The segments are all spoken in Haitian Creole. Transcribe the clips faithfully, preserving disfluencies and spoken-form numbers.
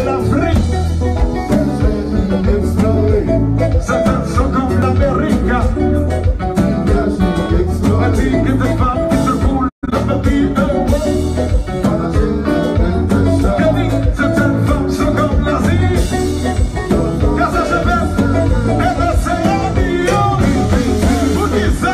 Lafrik. Sèten sou kòm Lamerik. Mwen di gen de fanm ki se pou lòt peyi Ewòp. Yo di sèten fanm sou kòm Lazi. Gasa Chapèl, e nan se yo di yo. Poukisa?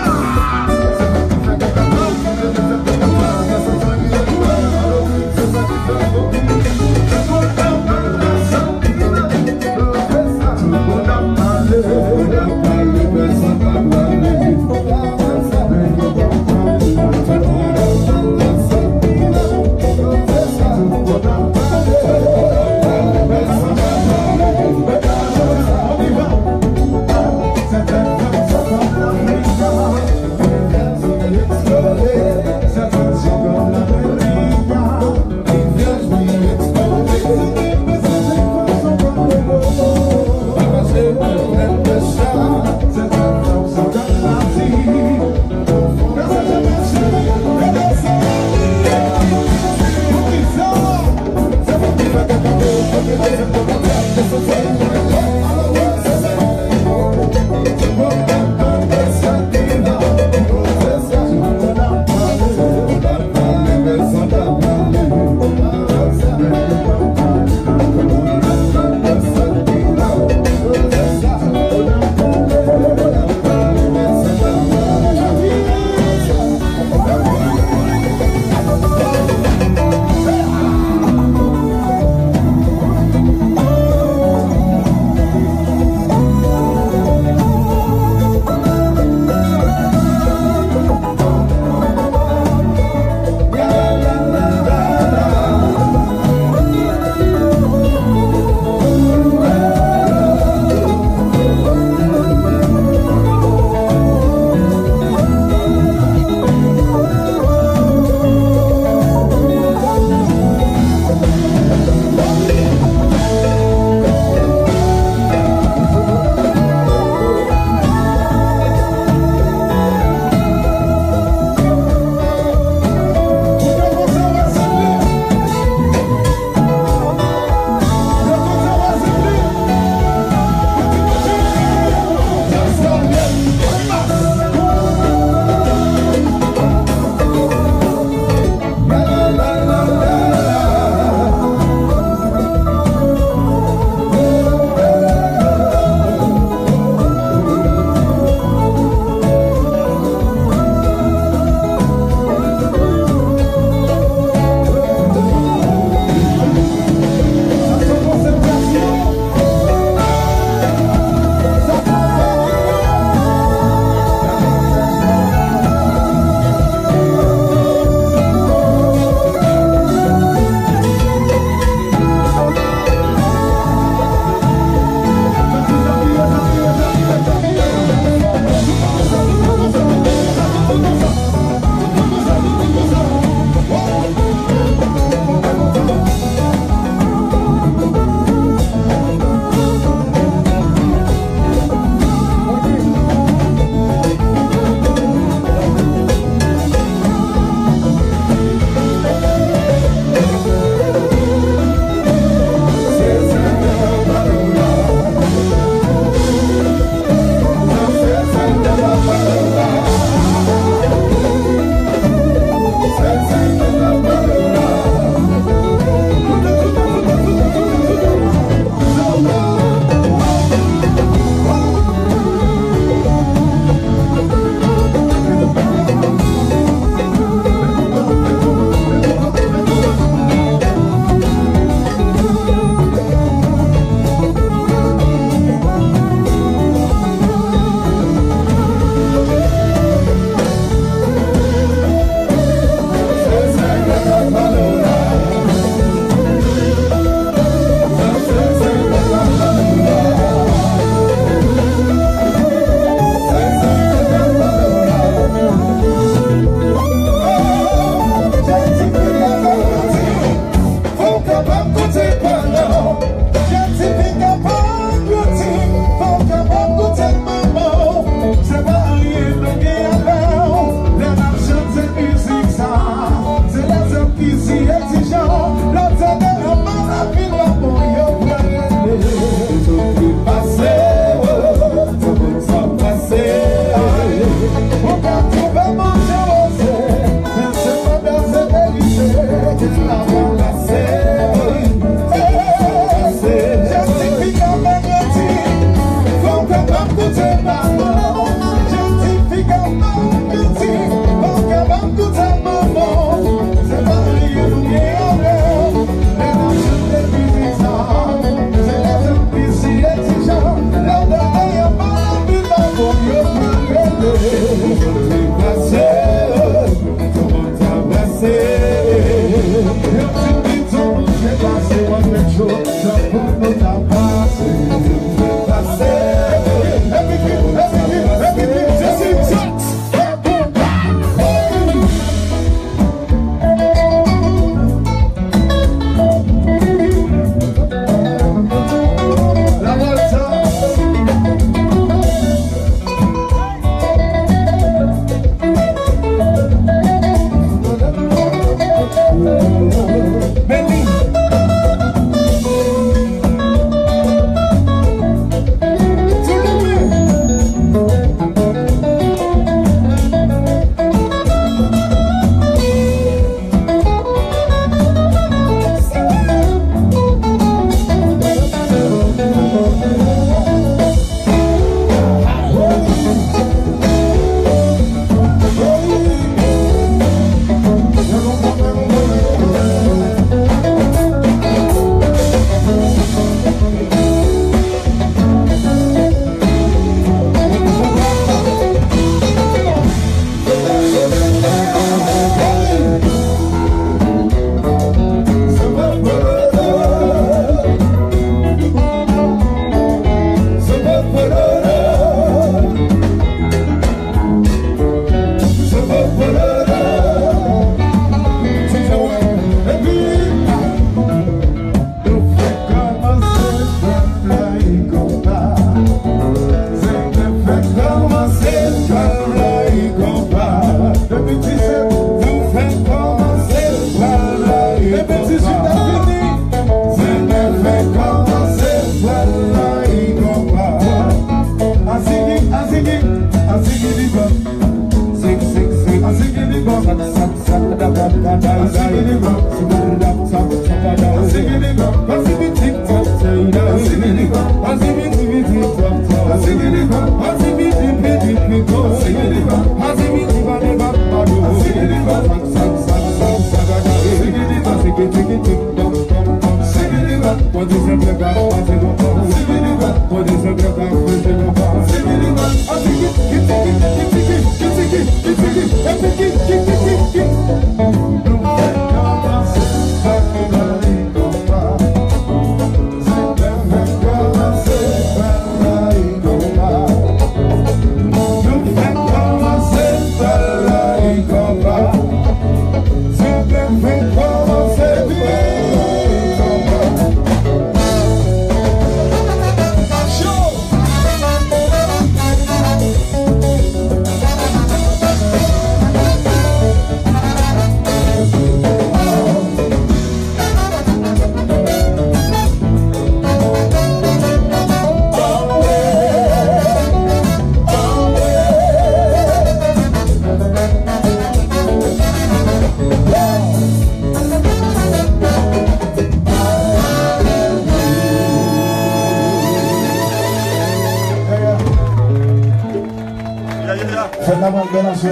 Fèt la pral bèl aswè.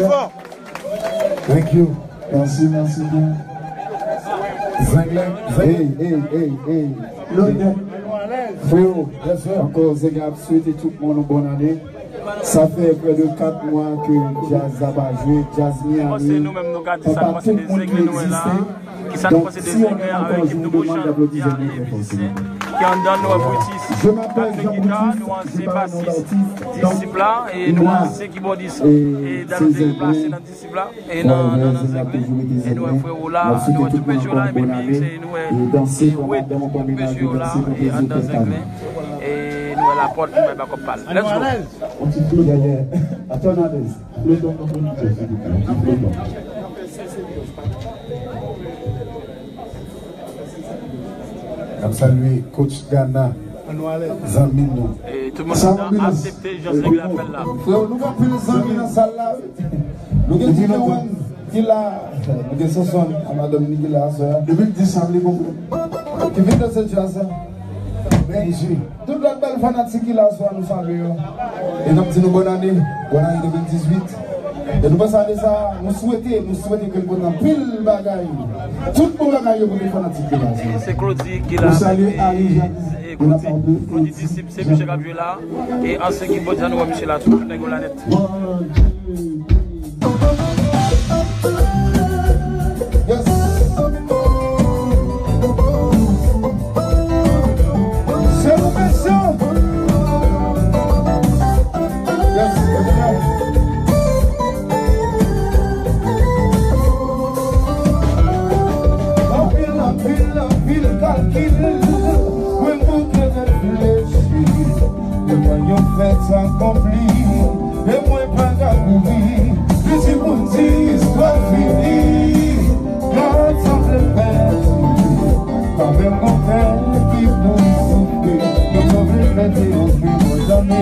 Thank you. Mèsi, mèsi byen. Zenglen, hey, hey, hey, hey. Freo, ankò Zenglen ap swete tout moun yon bòn ane. Sa fè près de kat mwa ke djaz la pa jwe, djaz Miami, konpa tout moun ki egziste. Donk, si yon moun ankò jou demann, aplodi Zenglen trè fò, silvouplè. Je m'appelle Jean Brutus, je suis pas un nom d'artiste. Donk, nou a, e se Zenglen. Disip la, e nan, nan, nan Zenglen, e nou wè Freo la, nou wè tout mesye yo la, epi se nou wè, e wet, tout mesye yo la, e anndan Zenglen, e nou wè Lapòt, nou wè Bakòp pa l. Let's go. On ti flotton. Atò, Nadèz, flotton, flotton, flotton. N ap salye coach Gana, zanmi nou. E tout moun aksepte jan Zenglen ap fè l la. Freo, nou gen anpil zanmi nan sal la, wi. Nou gen T J One ki la, nou gen Sonson a madanm li ki la aswè a. Depi l di sa, m li konprann. Ki vin danse djaz la. Bèl jwe. Tout lòt bèl fanatik ki la aswè a, nou salye yo. E n ap di nou bòn ane, bòn ane de mil dizuit. E nou pa salye sa, nou swete, nou swete ke l pote anpil bagay. Tout bon bagay yo pou tout fanatik yo la. E se Claudy ki la, e, e Claudy, Claudy Disip, se misye k ap jwe la. E ansyen kibòdis la, nou wè misye la tou, tout nèg yo la nèt. Yes. Se nou mesye. Yes, mesye. Anpil, anpil, anpil kalkil, mwen bouke reflechi. Devan yon fèt akonpli, e mwen pa ka kouri. Piti moun di istwa fini, gad sa m vle pèdi. Pa menm gon fè ki pou soufri, nou pa vle pèdi okenn zanmi.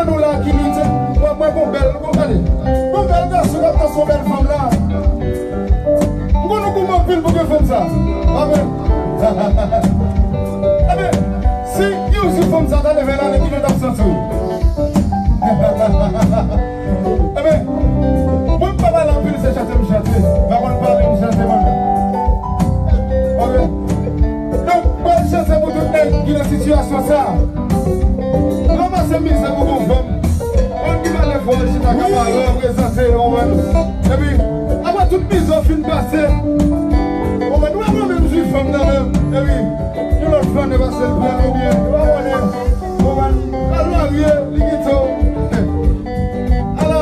Nou la ki lite, w ap wè gon bèl, gon gade. Gon bèl gason k ap danse yon bèl fanm la. M konn nou goumen anpil pou gen fanm sa. Pa vre? Ebyen, si yon jou fanm sa ta leve la, ki jan w t ap santi w? Ebyen, mwen m pa pale anpil, se chante m chante. M pa konn pale, m chante mwen menm. Ok? Donk, mwen chante pou tout nèg ki nan sitiyasyon sa. Ranmase mizè pou gon fanm. Moun ki pale fò, chita ka pale, prezante, ou konprann? Epi, apre tout mizè w fin pase, ou konprann, ou wè mwen menm jwi fanm nan menm. Epi, yon lòt fanm nan pase l pran oubyen, ou pa konnen, ou konprann, al marye, li kite w. Ala,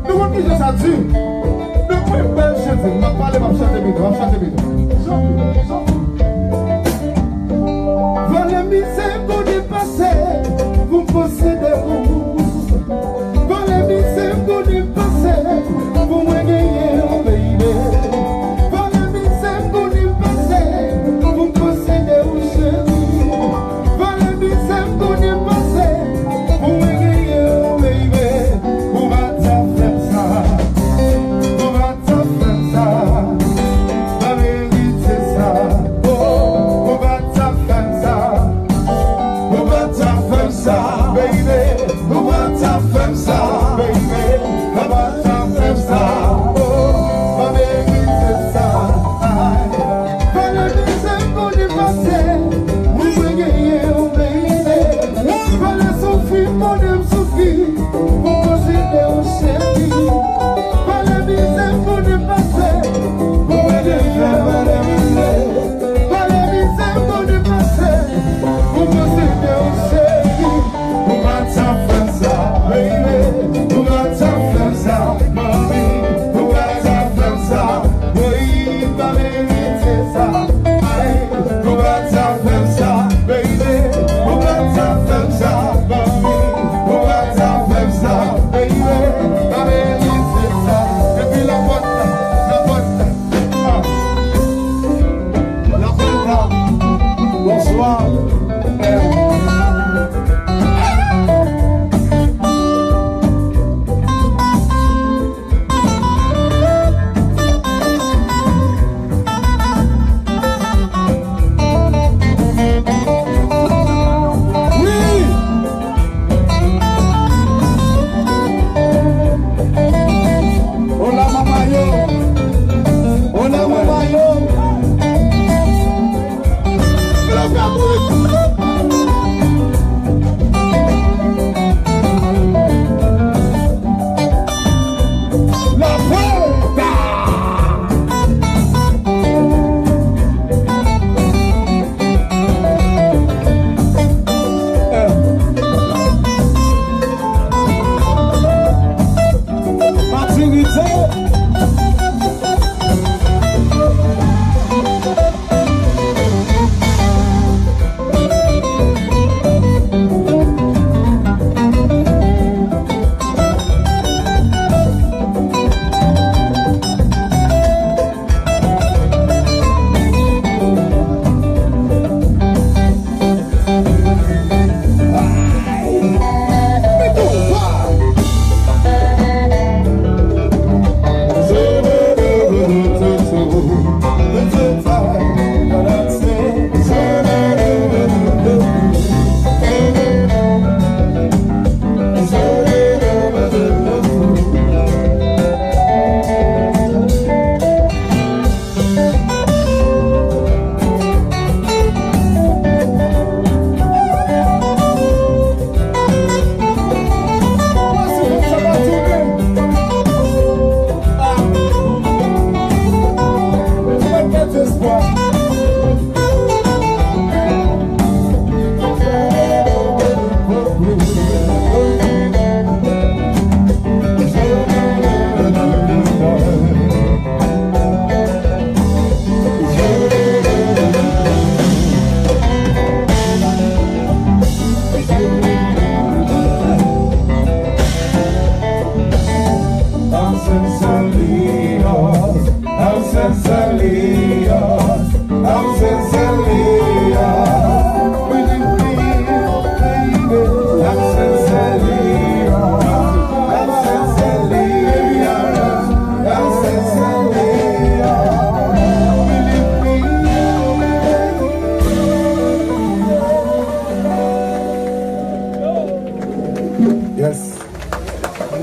nou konn kijan sa di. Donk, mwen pral chante, m ap pale, m ap chante pito, m ap chante pito. Vòlè mizè m konnen pase pou m posede w. Vòlè mizè m konnen pase pou mwen genyen w, baby. Vòlè mizè m konnen pase pou m posede w, cheri. Vòlè mizè m konnen pase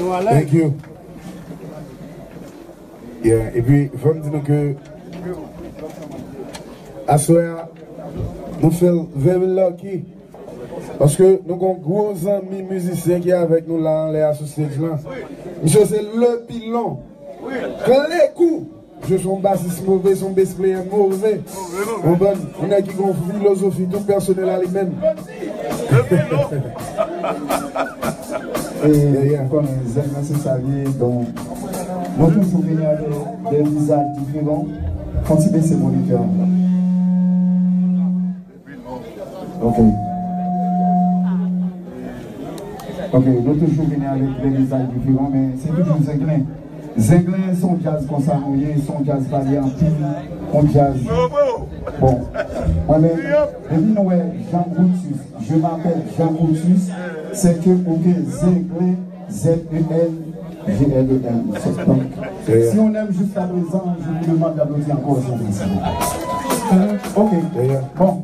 Thank you. Yeah, epi, fò m di nou ke aswè a, nou feel very lucky. Paske nou gon gwo zanmi mizisyen ki avèk nou la anlè a sou stage lan. Misye se Le Pilon. Klekou! Misye se yon basis move, se yon bass player move. Konprann? Yon nèg ki gon filozofi tou pèsonèl a li menm. E ou konnen, zèk lan se sa l ye, donk, nou toujou vini avèk de vizaj diferan. Fon ti bese monitè an. Ok. Ok, nou toujou vini avèk de vizaj diferan, men se toujou Zenglen. Zenglen, se yon djaz konsa nou ye, se yon djaz pale anpil, yon djaz. Bon, mwen menm, depi nou wè Jean Brutus, je m'appelle Jean Brutus, c'est que ou gen Zenglen, Z E N G L E N. Donk, si on aime jusqu'à présent, je vous demande d'applaudir encore Zenglen, s'il vous plaît. Ok, bon.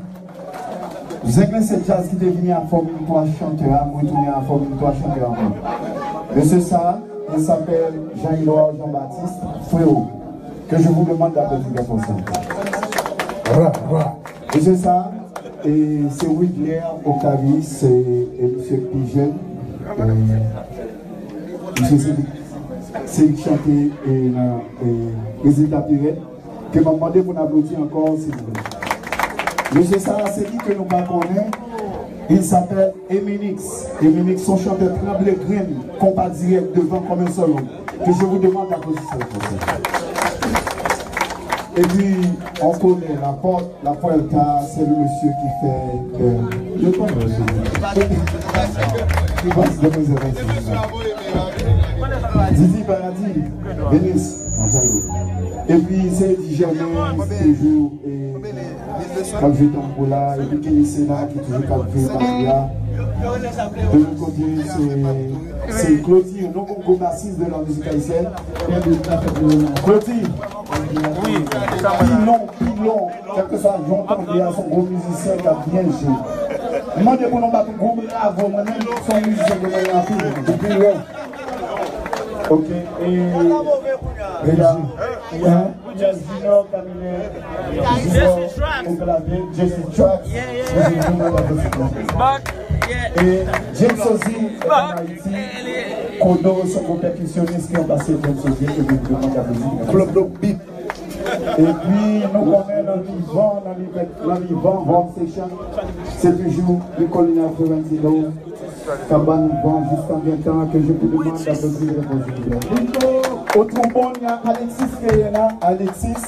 Zenglen se djaz ki te vini a fòm twa chantè a, m retounen a fòm twa chantè ankò. Mesye sa, il s'appelle Jean-Édouard Jean-Baptiste Frérot, que je vous demande d'applaudir très fort, s'il vous plaît. Ra, ra. Mesye sa, e se Widler Octavius, e, e misye k pi jèn. E, misye se, se li k chante, e, nan, e, Rezilta Pirèt. Ke m ap mande pou n aplodi ankò, silvouplè. Mesye sa a, se li ke nou pa konnen. Il s'appelle Eminix. Eminix, se yon chantè tranble grenn, konpa dirèk, devan, comme un seul homme. Que je vous demande d'applaudir ce monsieur. Epi, on connaît la porte, la puerta, c'est le monsieur qui fait, euh, le ton, euh, Didi Paradis, Vénus, Gonzalo. Epi, se Eddie Germain, toujou, e, k ap jwe tanbou la, epi Kenny Sena ki toujou k ap jwe batri a. De lòt kote, se, se Claudy, yon gwo basis de la musique haïtienne. Claudy, pilon, pilon, kèlkeswa jan w tande a, se yon gwo mizisyen k ap byen jwe. M mande pou nou bat yon gwo bravo, mwen menm, se yon mizisyen ke mwen renmen anpil. Pilon. Ok, e, Reggie. Hein? Junior Camille, Junior Octavien, Jesse Trax. E James Ozzy, Ayiti, Kodo, se yon pèkisyonis ki ranplase James Ozzy, ke nou demann aplodi. Claude Beat. Epi, nou konnen nan vivan, nan vivan, Vivan Session, se toujou Nicolina Florentino. Kabann van jistan gentan, que je vous demande d'applaudir le président. Otroubon, y a Alexis Keyena, Alexis,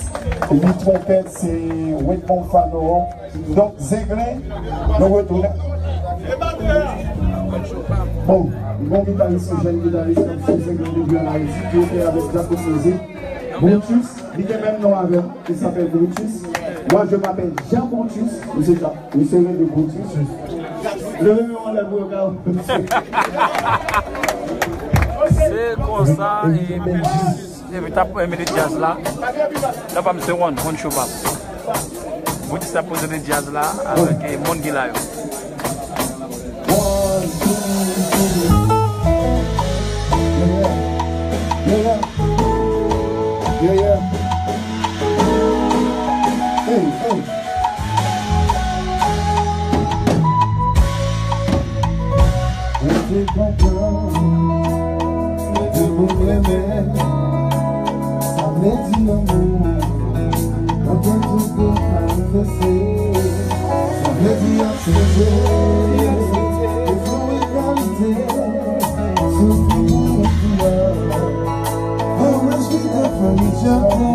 li twonpèt, se Wedmond Fano. Donk, Zenglen, nou retounen. Bon, bon gitaris, yon jèn gitaris, k ap sou Zenglen depi ann Ayiti, ki oke avèk Jacob Music. Brutus, li gen menm non avè m, il s'appelle Brutus. Moi, je m'appelle Jean Brutus, monsieur Jean. Misye rele Brutus. Leve men w anlè pou yo ka wè. Se konsa, e Brutus, epi t ap prezante djaz la. Nan pa m se One, One Show Pop. Brutus t ap prezante djaz la avèk, e, moun ki la yo. One, two, three. Yeah, yeah. Yeah, yeah. Hey, hey. Mwen te kontan de moun renmen. Sa vle di lanmou. Nan tout moun manifeste. Sa vle di aksepte. Bezwen egalite. Soufri pou moun ki la. How much we got from each other.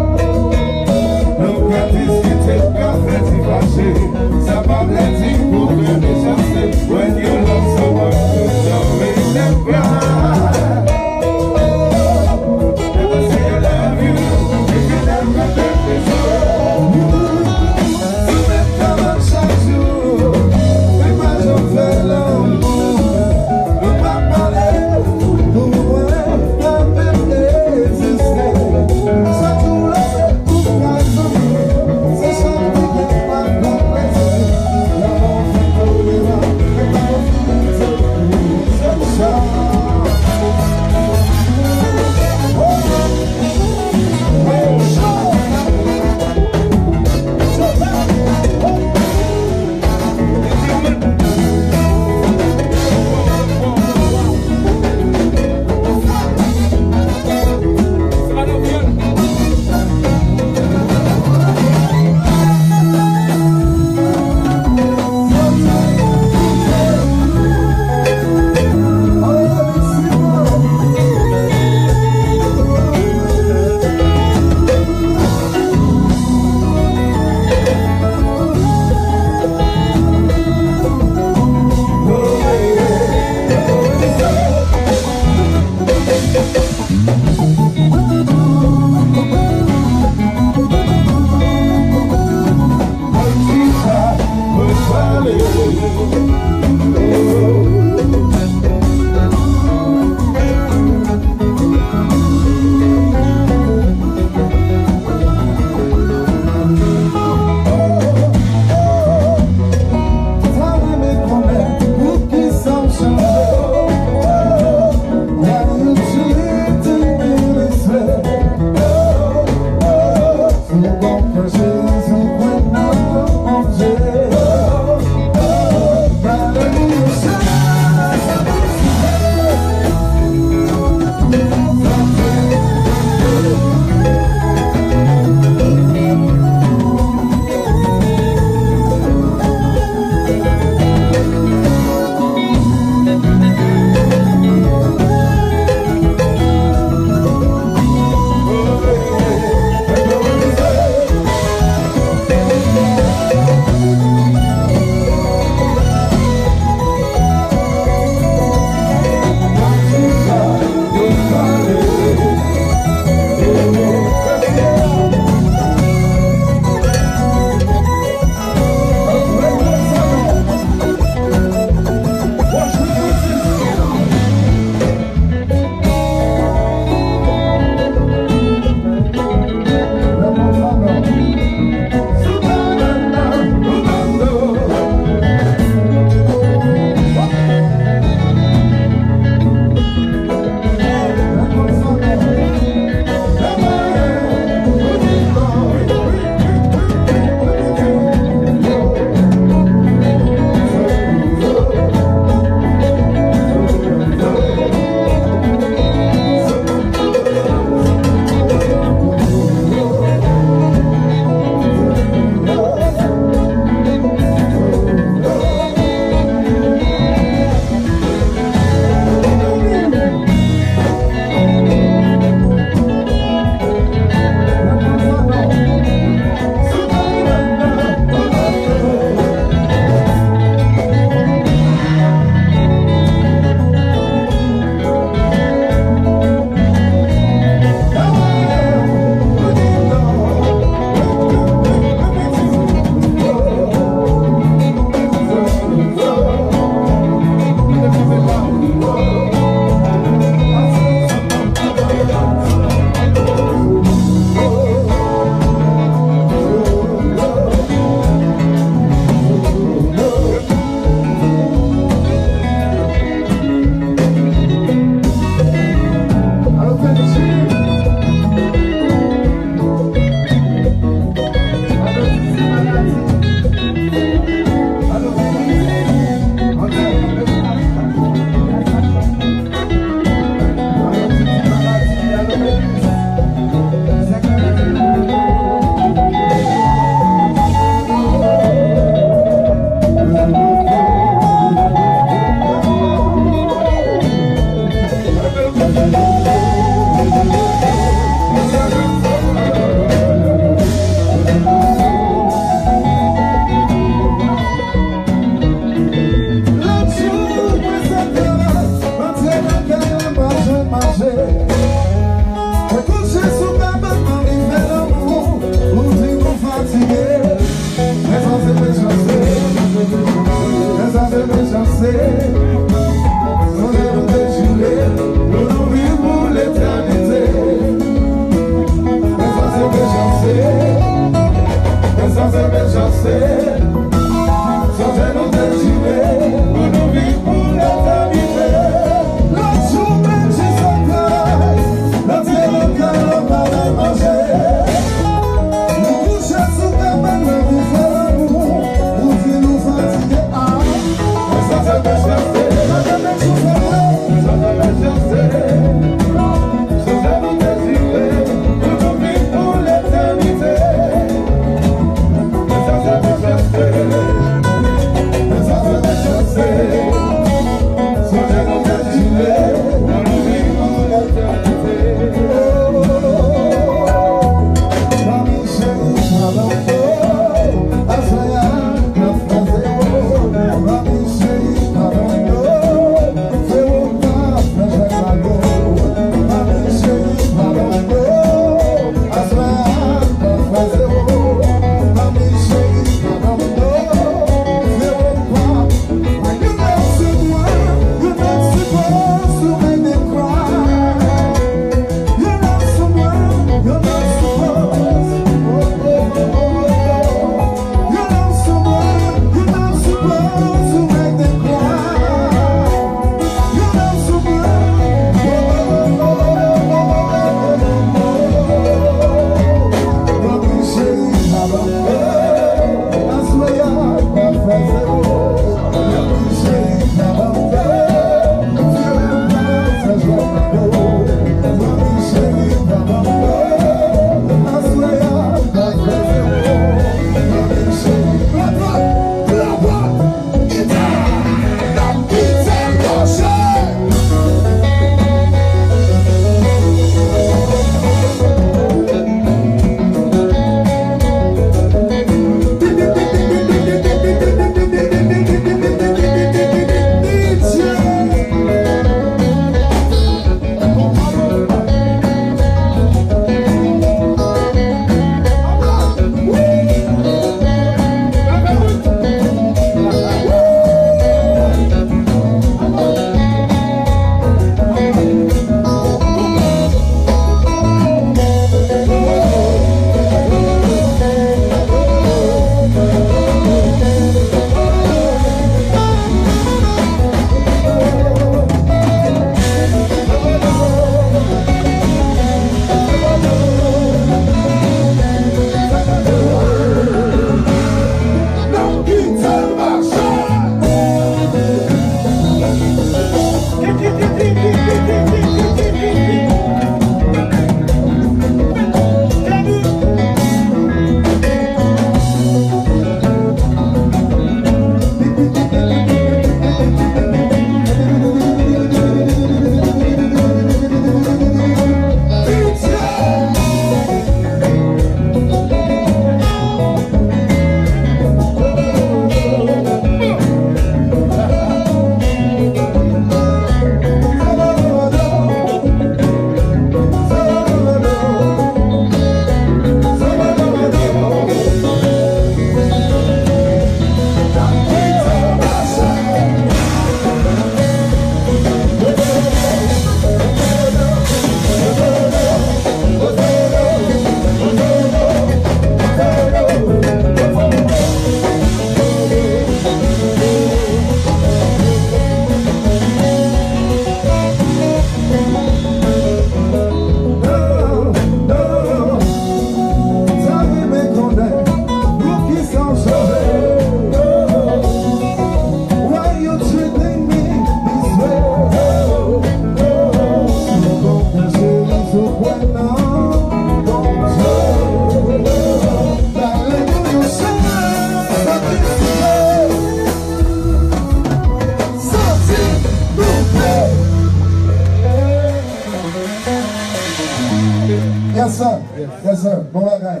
Yes, sir. Yes, sir. Bon bagay.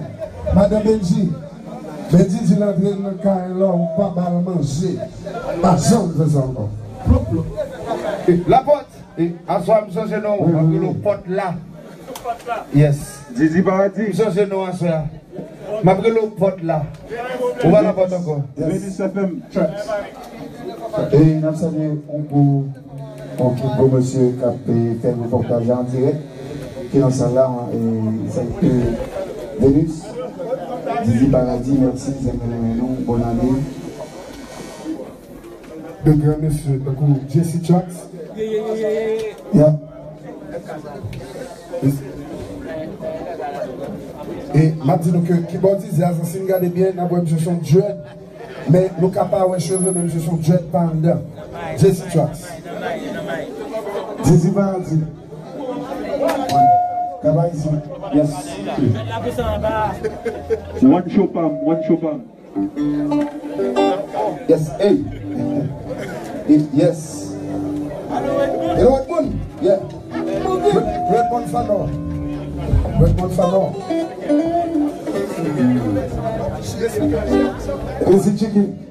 Madan Benji. Benji di l antre nan kay la, ou pa ba l manje. Pa janm fè sa ankò. Lapòt. E, aswè a, m sonje non, m ap rele w Pòt la. Yes. Didi Paradi. M sonje non aswè a. M ap rele w Pòt la. Ou pa Lapòt ankò. Yes. Venus F M Tracks. E n ap salye yon gwo, yon gwo mesye k ap, e, fè repòtaj la an dirèk, ki nan sal la, e, sa se Venus. Didi Paradi, mèsi, zanmi renmen nou, bòn ane. De gran mesye tankou Jesse Tracks. Yeah. E m ap di nou ke kibòdis djaz la, si n gade byen, n ap wè misye se yon dread. Men nou ka pa wè cheve, men misye se yon dread pa anndan. Jesse Tracks. Jesse Paradi. Travay isi. Yes. One show pam, one show pam. Yes, hey. Yes. Yeah. Red, Red One Fano. Red One Fano. Crazy Chicken.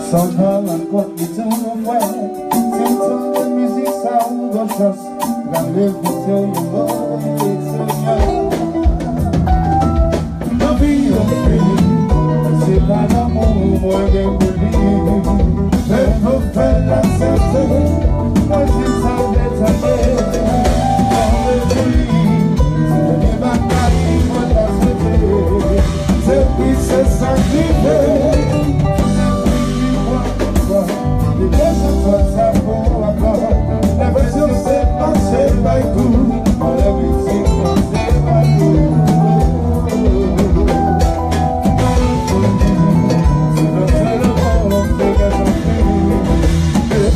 Sa pa lakòt li tou nou fè. Si w tande mizik sa ou gon chans prale pote w yon bon eksperyans. Nan vi yo fini, se pa lanmou mwen gen pou li. Men nou fè l aksepte, mwen di sa detaye. Tanbe pou li, se premye bagay mwen ta swete. Depi se sa k rive, se pri ki pran. Li bezwen fè sa pou ankò. Enpresyon se mache bay kou. Anlè mizik lan se bay kou. Se nan sèl lanmou m te gen anvi.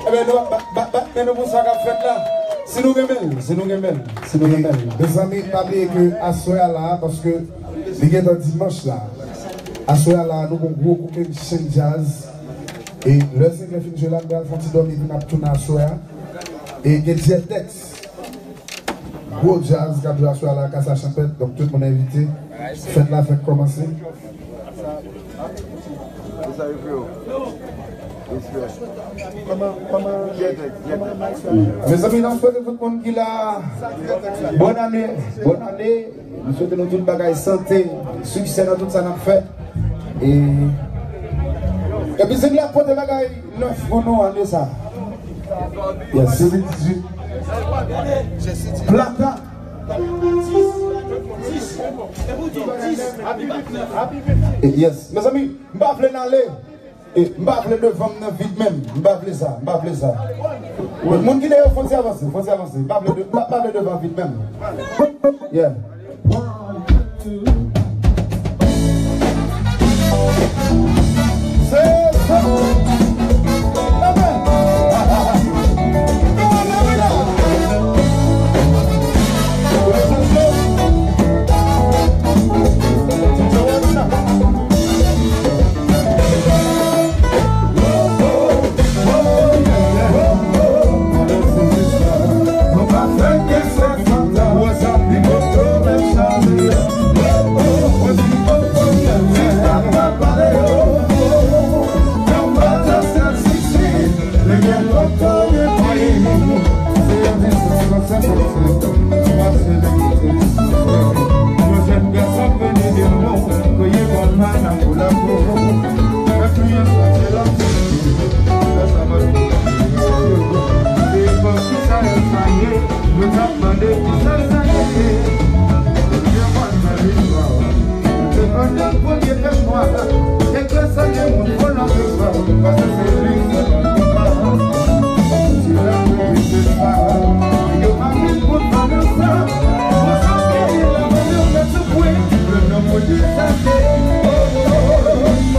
Ebyen, nou ap bat, bat, bat men nou pou sa k ap fèt la. Si nou renmen l, si nou renmen l, si nou renmen l. Mezanmi, pa bliye ke aswè a la, paske li gentan dimanch la. Aswè a la, nou gon gwo kokenn chenn djaz. E lè Senklen fin jwe la, nou pral fè yon ti dòmi, epi n ap tounen aswè a. E gen Djètèks. Gwo djaz k ap jwe aswè a la, Kasa Chanpèt, donk tout moun envite. Fèt la fèk kòmanse. Mezanmi, n ap swete tout moun ki la, bòn ane, bòn ane. Nou swete nou tout bagay, sante, siksè nan tout sa n ap fè. E, e mizik la pote bagay nèf pou nou ane sa. Yes. Plata. Yes. Mezanmi, m pa vle n ale. E, m pa vle devan m nan vid menm. M pa vle sa, m pa vle sa. Moun ki deyò, fò n ti avanse, fò n ti avanse. M pa vle de-, m pa, m pa vle devan vid menm. Yeah. Se sa. Amen.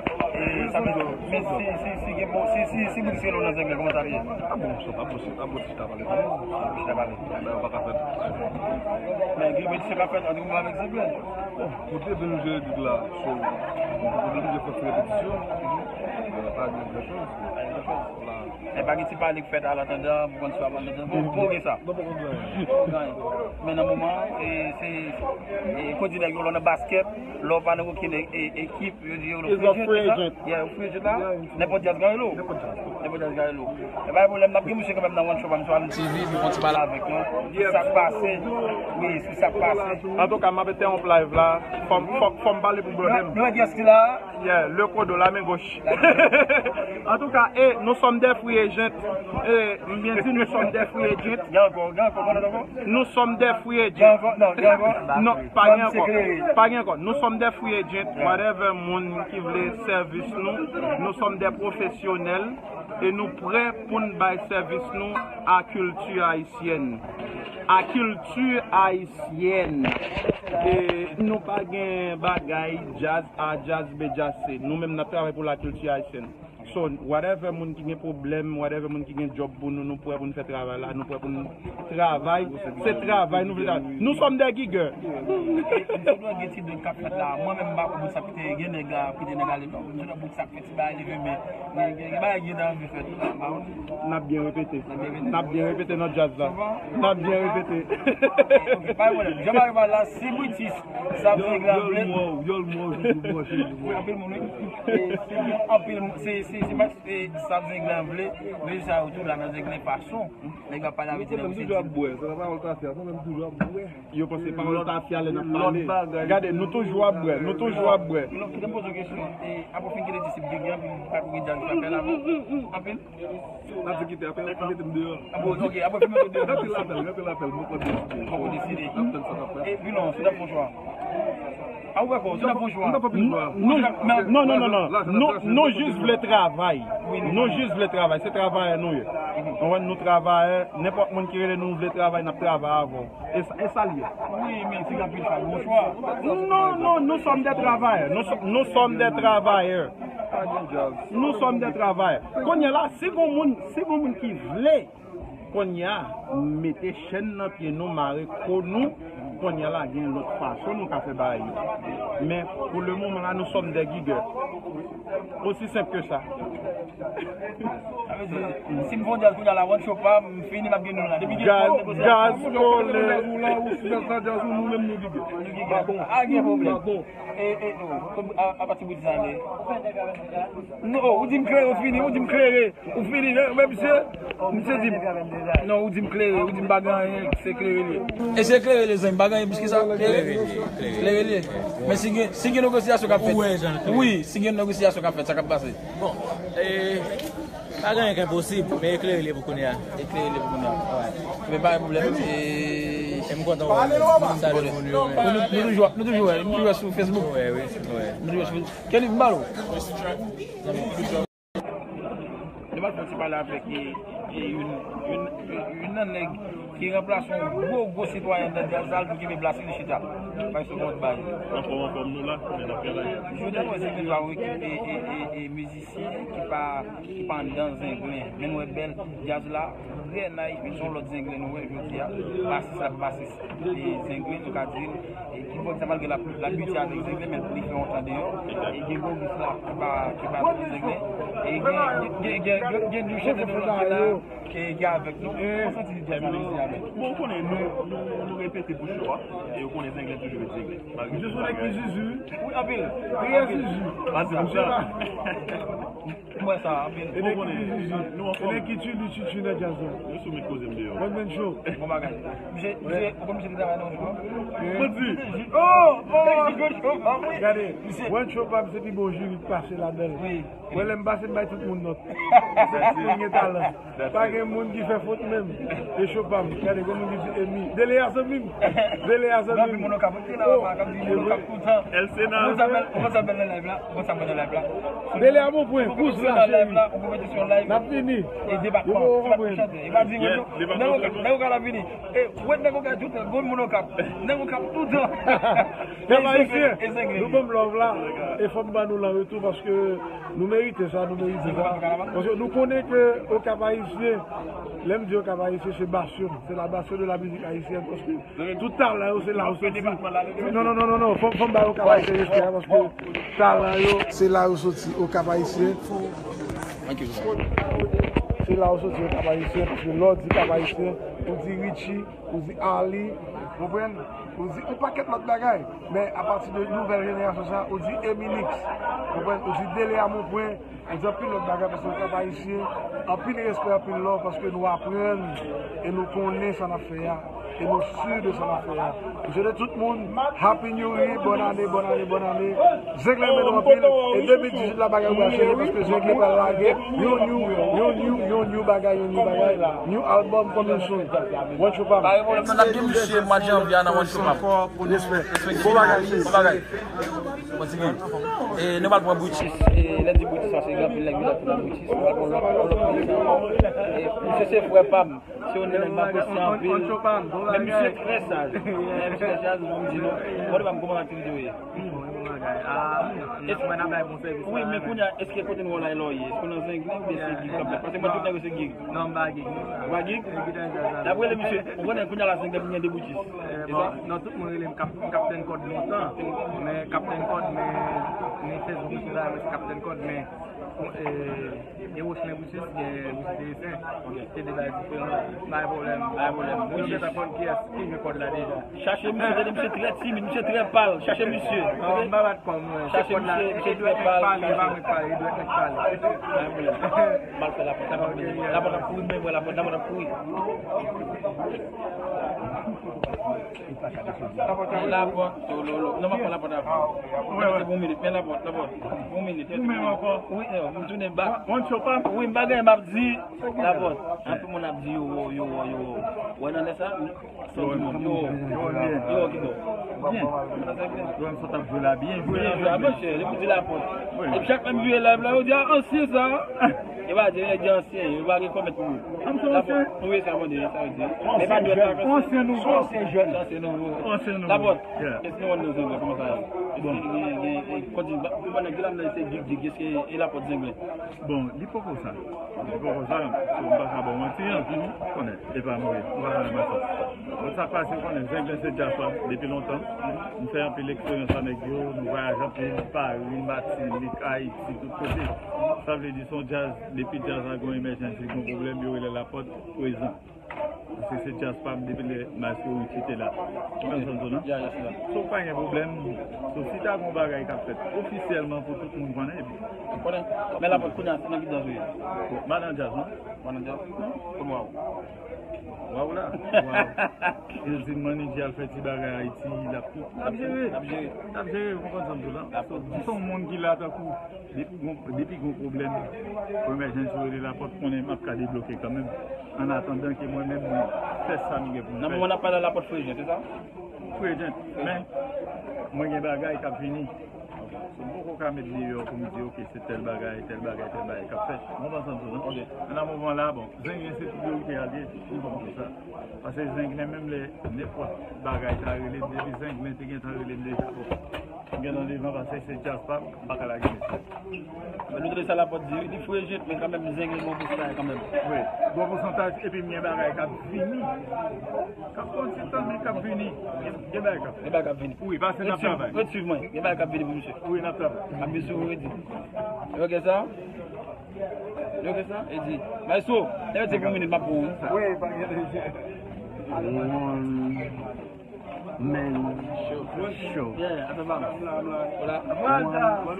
E, sa vle di, men si, si, si gen bon, si, si, si Brice rele w nan Zenglen, kòman sa ap ye? A bon, sa pa posib, pa posib ta pale. Chita pale. Bagay yo pa ka fèt. Men gen repetisyon k ap fèt ant ou menm avèk Zenglen. Bon, kote de nou jere lig la, so, nou oblije fè ti repetisyon. Bon, pa gen gran chans. Pa gen gran chans. La. E pa gen ti pale k fèt a latandan, pou konn si w ap antandan. Bon, bon, gen sa. Non, pa konn gen anyen. Bon, gen anyen. Men nan moman, e, se, e, kon di nèg yo, lè w nan baskèt, lè w pa nan okenn e, e, ekip, yo di yo free agent la. Yeah, yo free agent la. Nenpòt djaz gade w. Nenpòt djaz. Depo djaz gade nou. E pa gen pwoblèm, n ap gen misye kanmenm nan one show pa m sou T V pou fè yon ti pale avèk nou. Sou sa k pase. Wi, sou sa k pase. Antouka, m ap entèwonp live la. Fò m, fò, fò m pale pou blòdè m. Nou wè kiyès ki la? Yeah, le kodo, la men goch. Antouka, e, nous sommes des free agents. E, m byen di, nous sommes des free agents. Gen ankò, gen ankò, konnen ankò? Nous sommes des free agents. Gen ankò? Non, gen ankò? Non, pa gen ankò. Pa gen ankò. Nous sommes des free agents. Whatever moun ki vle sèvis nou, nous sommes des professionnels. E nou prè pou n bay sèvis nou a kilti ayisyèn. A kilti ayisyèn. E nou pa gen bagay djaz A, djaz B, djaz C. Nou menm n ap travay pou la kilti ayisyèn. So, whatever moun ki gen pwoblèm, whatever moun ki gen djòb pou nou, nou prè pou n fè travay la, nou prè pou n travay. Se travay nou vle travay. Nous sommes des gigeurs. E, m te dwe gen ti dout k ap fèt la. Mwen menm, m pa konn sa ki te gen nèg la, ki te nèg ale non. M te dwe bout sa k fèt, ti bagay leve men. Gen, gen, gen bagay ki te anvi fèt la, m pa konn. N ap byen repete. N ap byen repete. N ap byen repete nan djaz la. N ap byen repete. Ok, pa gen pwoblèm. Jan m rive la, si British, sa vle gran vle. Yòl mò, yòl mò, joujou mò, joujou mò. Wi, anpil moun, wi. E, se gen anpil moun, se, se, se pa, e, sa Zenglen vle, men sa yo tou la nan Zenglen fason. Nèg ap pale avè ti nèg ou se ti. Toujou ap bwè, sa pa pawòl tafya, nou menm toujou ap bwè. Yo panse pawòl tafya lè n ap pale. Gade, nou toujou ap bwè, nou toujou ap bwè. Non, kite m poze yon kesyon. E, apre w fin kite disip Gigi an, pi pa pou gen djaz fè apèl avè w? Anpil? N ap di kite apèl, pou mete m deyò. Ah bon, ok, apre fin mete w deyò. Rantre lapèl, rantre lapèl, mwen poko deside. Poko deside. N ap tann sa n ap fè. E, pi non, si n ap fè yon chwa. A ou wè kò, si n ap fè yon chwa. Nou, non, non, non, non. Nou, nou jis vle travay. Nou jis vle travay. Se travayè nou ye. Ou konprann, nou travayè. Nenpòt moun ki rele nou, nou vle travay, n ap travay avè w. E sa, e sa l ye. Wi, men se anpil fwa, bon chwa. Non, non, nous sommes des travailleurs. Nous so-, nous sommes des travailleurs. Nous sommes des travailleurs. Kounye a la, si gon moun, si gon moun ki vle, kounye a, mete chèn nan pye nou, mare kò nou, kounye a la, gen lòt fason nou ka fè bagay yo. Men, pour le moment là, nous sommes des gigeurs. Aussi simple que ça. Sa vle di, si m fè yon djaz kounye a la, one show pa m, m fini, m ap gen nou la. Depi gen djaz, djaz kole. Ou la, ou sou djaz la, djaz ou, nou menm nou gigè. Nou gigè. Pa bon. A, gen pwoblèm. Pa bon. E, e, non, a, apati bout sa ale. Non, ou di m klere, ou fini, ou di m klere, ou fini, men, men misye, misye di m, non, ou di m klere, ou di m pa gen anyen, se klere li ye. E se klere li ye, zanmi, pa gen anyen plis ke sa. Klere li ye, klere li ye. Men si gen, si gen negosyasyon k ap fèt. Wi, si gen negosyasyon k ap fèt, sa k ap pase? Bon, e, pa gen anyen k enposib, men eklere li pou kounye a. Eklere li pou kounye a. Wi. Men pa gen pwoblèm. E, e m kontan wè w. Salye. Nou, nou, nou toujou, nou toujou wè, nou toujou wè sou Facebook. Wi, wi, wi. Nou toujou wè sou Facebook. Kelly, m ba l ou. Nou pral fè yon ti pale avèk, e, e, youn, youn, youn nan nèg ki ranplase yon gwo, gwo sitwayen nan djaz la, l tou kenbe plas li chita. Bay sou kont bay. Anfòm, anfòm, nou la, men n ap travay. Jodi a, nou wè Zenglen pa yon ekip, e, e, e, e, mizisyen ki pa, ki pa anndan Zenglen. Men nou wè bèl djaz la, trè nice, men se yon lòt Zenglen nou wè jodi a. Basis la, basis. E Zenglen, nou ka di l, e kibòdis la, malgre l ap, l abitye avèk Zenglen, men li fè yon tan deyò. E gen gògis la ki pa, ki pa trè Zenglen. E gen, gen, gen, gen, gen, gen yon chèf de nou ki la, ki, ki avèk nou. Kòman w santi djaz la jodi a menm? Bon, ou konnen, nou, nou, nou repete pou cho a. E ou konnen Zenglen toujou ret Zenglen. Malgre tout bagay. Zuzu, wi, anpil. Anpil. Anpil. Mwen sa, anpil. Bon, konnen, nou, nou anfòm. Ede ki tu, li tu, tu nan djaz la. Nou sou met koze m deyò. One man show. Bon bagay. Misye, misye, ou konn misye ki travay nan One Show? Mwen di. Oh, oh. Gade, One Show pa m se pi bon jiri k pase ladan l. Wi. Mwen lè m pase m bay tout moun nòt. Se tout moun gen talan. Pa gen moun ki fè fot menm. E cho pa m. Gade, gen moun ki di Emi. Dele a zanmi m. Dele a zanmi m. Gen anpil moun Okap. Ou te la, pa kap di moun Okap toutan. El Sena. Ou konn sa bèl, ou konn sa bèl nan live la. Ou konn sa bèl nan live la. Dele a bon pwen. Kous la, cheri. N ap vini. E debakman. Se pa pou chante. E pa di nèg Okap la vini. E wè nèg Okap toutan. Bon moun Okap. Nèg Okap toutan. Pèp ayisyen, nou ban m love la. E fò m ban nou l an retou paske nou merite sa, nou merite sa. Paske nou konnen ke Okap ayisyen, lè m di Okap ayisyen, se basyon, se la bastion de la musique haïtienne, paske tout talan yo, se la yo soti. Non, non, non, non, non, fò, fò m bay Okap ayisyen respè a, paske talan yo, se la yo soti, Okap ayisyen. Se la yo soti, Okap ayisyen, paske lè w di Kap ayisyen, ou di Richie, ou di Ali, konprann? Ou di yon pakèt lòt bagay. Men apati de nouvèl jenerasyon sa, ou di Emilix, konprann? Ou di Dele a Monpwen, Anpil lòt bagay, paske nou kap ayisyen, anpil respè, anpil love, paske nou aprann e nou konnen sa n ap fè a, e nou si de sa n ap fè a. M swete tout moun Happy New Year, bòn ane, bòn ane, bòn ane. Zenglen renmen nou anpil, e de mil dizuit la bagay yo pral chanje, paske Zenglen pral lage yon new, yon new, yon new bagay, yon new bagay, new album coming soon. One Show Pam. Pa gen pwoblèm, non, n ap gen misye mwa janvye a nan One Show Pam. Respè. Bon bagay, sis. Bon bagay. Kontinye. E nou pral pran Boutis. E lè di Boutis, sa se gen anpil nèg ki la tou nan Boutis. Nou pral pran lòt, lòt Boutis ankò. E misye se frè pa m. Se yon nèg m apresye anpil. Men misye trè saj. Men misye trè saj, m di nou. Bon, li pa m kòman aktivite w ye. Wi, men kounye a, èske kote nou la e lò ye? Èske w nan Zenglen oubyen se gig k ap fèt? Paske mwen tout nèg yo se gig. Non, m pa gig. Ou pa gig? N ap rele misye. Ou konnen kounye a la Zenglen vin gen de Boutis. Se sa? Non, tout moun rele m Kap-, Kaptenn Kòd lontan. Men Kaptenn Kòd, men, men Facebook, tout sa, se Kaptenn Kòd, men, e, gen Rochlen Boutis, gen Boutis Terefen. Se de bagay diferan. Pa gen pwoblèm. Pa gen pwoblèm. Yo gentan konn kiyès ki jwe kòd la deja. Chache misye, tande misye trè timid, misye trè pal. Chache misye. Non, m pa bat kò m, mwen. Chache misye, misye trè pal. Chache misye. E dwèt nèg pale, e pa mwen k pale, e dwèt nèg pale. Pa gen pwoblèm. M al fè lapòt, lapòt ap kouri, men mwen lapòt, lapòt ap kouri. Men lapòt, tololo. Non, m ap pran lapòt avan. Men se pou yon minit, men lapòt, lapòt. Yon minit. Ou menm ankò? Wi, eh, m tounen bak. One Show Pam? Wi, m pa gen, m ap di lapòt. Anpil moun ap di yo wo, yo wo, yo wo. Wè nan lè sa, san di moun. Yo wo. Yo wo, ki bò? Byen. Yo menm sa t ap jwe la, byen jwe. Byen jwe, a, monchè, li pou di lapòt. Epi chak lè m vire live la, yo di, a, ansyen sa. E pa di, nèg di ansyen, yo pa gen kòmèt pou yo. An m se ansyen? Wi, sa mande, sa yo di. Men pa dwèt la, ansyen nouvo. Ansyen jèn. Ansyen nouvo. Ansyen nouvo. Lapòt. Yeah. Èske nou wè nan Zenglen, kòman sa ye? Bon. Èske gen, gen, gen, kòd di, ba, ba nèg la, se gig, gig, èske e lapòt Zenglen? Bon, li poko sa. Li poko sa, so m pa ka ba w manti, an. Konnen, e pa mwen, m pa ka rann mason. Bon, sa k pase, ou konnen, Zenglen se djaz pa m depi lontan. M fè anpil eksperyans avèk yo, nou vwayaje anpil, Pari, Matinik, Ayiti, tout kote. Sa vle di, se yon djaz, depi djaz la gon emèjans, gon pwoblèm, yo rele lapòt, prezan. Paske se djaz pa m depi lè Maestro Richie te la. Ou konprann sa m di w la? Ya, ya, se sa. So, pa gen pwoblèm. So, si ta gon bagay k ap fèt ofisyèlman pou tout moun konnen, epi. Konnen. Men lapòt kounye a, se nan ki dans ou ye? Bon, m pa nan djaz, non. Ou pa nan djaz? Non. Kote waw? Waw la. Waw. Yo di m manager al fè ti bagay Ayiti, l ap tout. L ap jere. L ap jere. L ap jere, ou konprann sa m di w la? So, se yon moun ki la tankou Depi gon, depi gon pwoblèm, premyè jan sou rele lapòt, konnen m ap ka debloke kanmenm, an atandan ke mwen menm, mwen fè sa m gen pou m fè. Nan moman n ap pale a, lapòt frejent, se sa? Frejent, men mwen gen bagay k ap vini. So, m poko ka met deyò pou m di, oke, se tèl bagay, tèl bagay, tèl bagay k ap fèt. Mwen pa santi, non? Ok. Nan moman la, bon, Zenglen se priyorite a l ye, li bon pou sa. Paske Zenglen, menm lè nenpòt bagay ta rele m, depi Zenglen te gentan rele m deja, bon. M gentan devan paske se djaz pa m, m pa ka lage mesye. Men nou tande sa lapòt di, wi, li frejent, men kanmenm Zenglen gen yon pousantaj kanmenm. Wi, gen yon pousantaj, epi m gen bagay k ap vini. K ap pran ti tan, men k ap vini. Gen, gen bagay k ap. Gen bagay k ap vini. Wi, pase n ap travay. Ret swiv mwen, gen bagay k ap vini pou misye. Wi, n ap travay. Ap vin sou redi. Yo gen sa? Yo gen sa? E di, Maestro, lè yo di pou minit, m ap pran, wi. Wi, pa gen. One man show. Yeah, atè pa m. Voilà.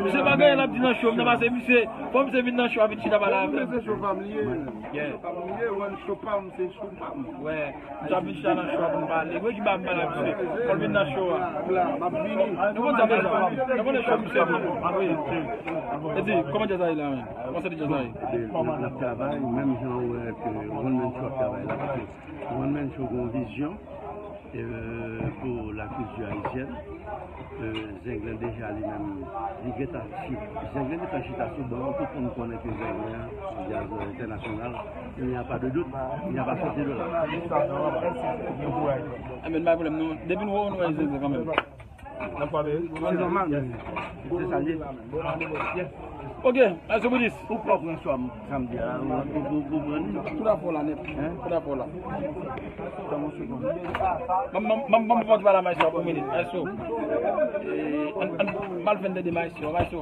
Misye pa gen anyen l ap di nan show, m nan pase misye. Fò misye vin nan show a, vin chita pale avè m. Mwen se show pa m li ye. Yeah. Show pa m li ye, one show pa m, se show pa m. Wè. Misye ap vin chita nan show a pou n pale. Wè ki ba m pale ak misye. Fò l vin nan show a. Vla, m ap vini. Nou konn sa deja. Nou konnen show misye vin. Wi. E di, kòman djaz la ye la menm? Kòman sa djaz la ye? Bon, n ap travay, menm jan ou wè ke One Man Show ap travay la, paske One Man Show gen yon vizyon, e, pou lakilti ayisyèn. E, Zenglen deja li menm, li gentan chita. Zenglen gentan chita sou ban an, tout moun konnen ke Zenglen an, se djaz entènasyonal. Il n'y a pas de doute, il n'y a pas sorti de là. Amèn, pa pwoblèm, non. Depi nou wè w, nou wè Zenglen kanmenm. Se nòmal, men se sa l ye. Ok, Maestro Boutis. Ou pran swa m, sa m di a, ou, ou, ou, ou pran li. Tout afè w la nèt. Hein? Tout afè w la. Ban m, ban m, ban m, ban m fè yon ti pale a Maestro pou minit. Maestro. Eh, ann, ann, m al fè n tande Maestro. Maestro.